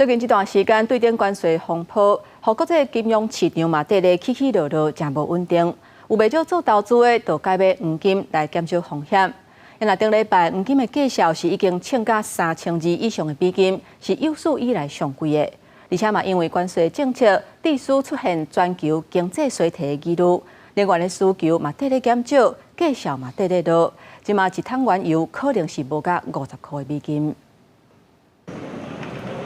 最近這段時間，對等關稅風波，予國際金融市場嘛，綴咧起起落落，誠無穩定。有袂少做投資的，就改買黃金來減少風險。若頂禮拜黃金的價數是已經衝到3200以上的美金，是有史以來上貴的。而且嘛，因為關稅政策，致使出現全球經濟衰退的疑慮，能源的需求嘛綴咧減少，價數嘛綴咧落。這馬一桶原油可能是無甲50箍的美金。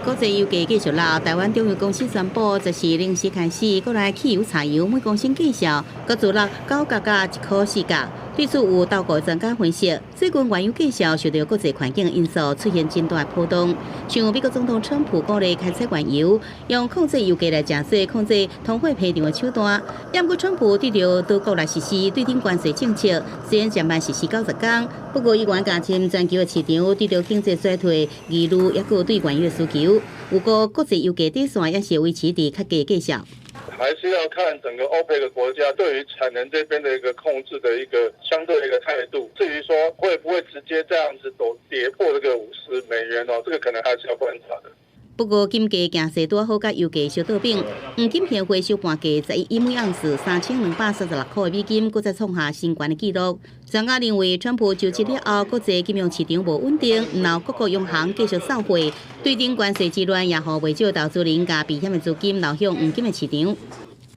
國際油價繼續落，台灣中油公司宣布，14零時開始，國內汽油、柴油每公升價數閣自落9角佮1箍4角。對此有投顧專家分析，最近原油價數受到國際環境因素出現真大波動，像美國總統川普鼓勵開採原油，用控制油價來成做控制通貨膨脹的手段。毋過川普對著多國來實施對等關稅政策，雖然暫慢實施90天，不過依然加深全球的市場對著經濟衰退疑慮，抑閣對原油的需求。有過國際油價底線也是維持佇較低價數。還是要看整個歐佩克國家對於產能這邊的一個控制的一個相對的一個態度。至於說會不會直接這樣子都跌破這個50美元哦，這個可能還是要觀察的。不過金價行勢拄好，佮油價相倒反，黃金現貨收盤價11億每盎司3236塊的美金，閣再創下新高的紀錄。專家認為，川普就職了後，國際金融市場無穩定，然後各國央行繼續掃貨，對等關稅之亂也予袂少投資人共避險的資金流向黃金的市場。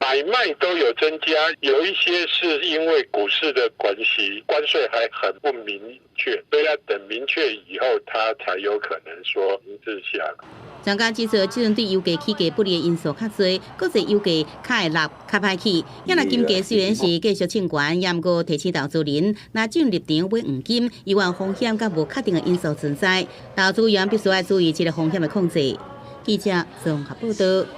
買賣都有增加，有一些是因為股市的關係，關稅還很不明確，所以要等明確以後，它才有可能說停滯下來。專家指出，這陣對油價起價不利的因素較濟，國際油價較會落較歹去。若金價雖然是繼續衝懸，也毋過提醒投資人，若進入場買黃金，猶原風險佮無確定的因素存在，投資員必須愛注意這个風險的控制。記者綜合報道。